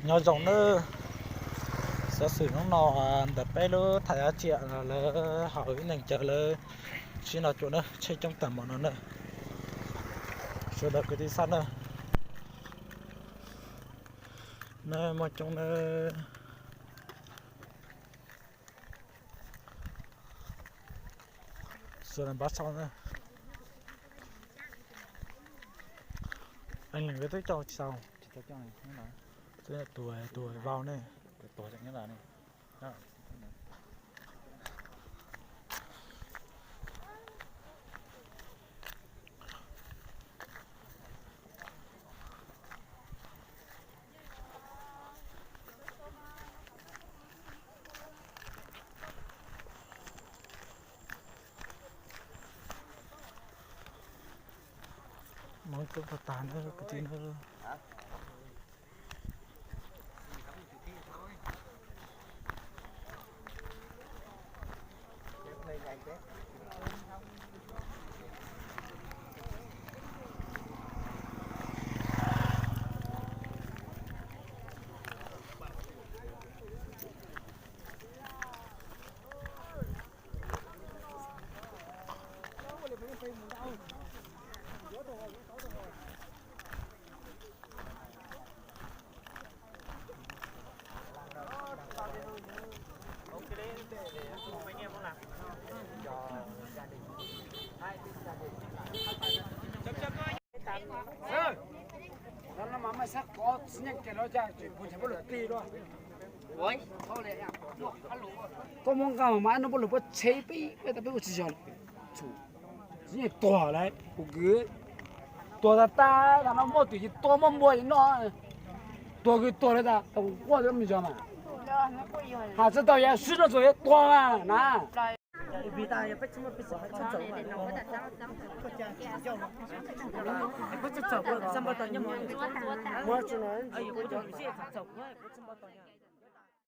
Nyob zoo nawb, xov xwm hnub no ntawm peb lub thaj chaw tsiam lawv haus ib neeg cawv lawv sib nrau cuam na, tsheb coob tag npaum no na. Sawv daws kwv tij xab na, na muaj coob na. Sawv daws npaj xauj na. Leej twb coj tsis tau. Tuag, tuag vau ne. Hmoob coob tag tag na kwv tij na. Koj muab nqa mas mas no puab lug puab tsheb peb peb tas peb ua tsis yog. Tsis yeej tuag lawm kuv kwv. Tuag tag tag tas no muaj twm ces tuag muaj npua ces noj. Tuag kws tuag li tas tau quaj me zog mas. Has tsis tau yog swb no txog yuav tuag mas na.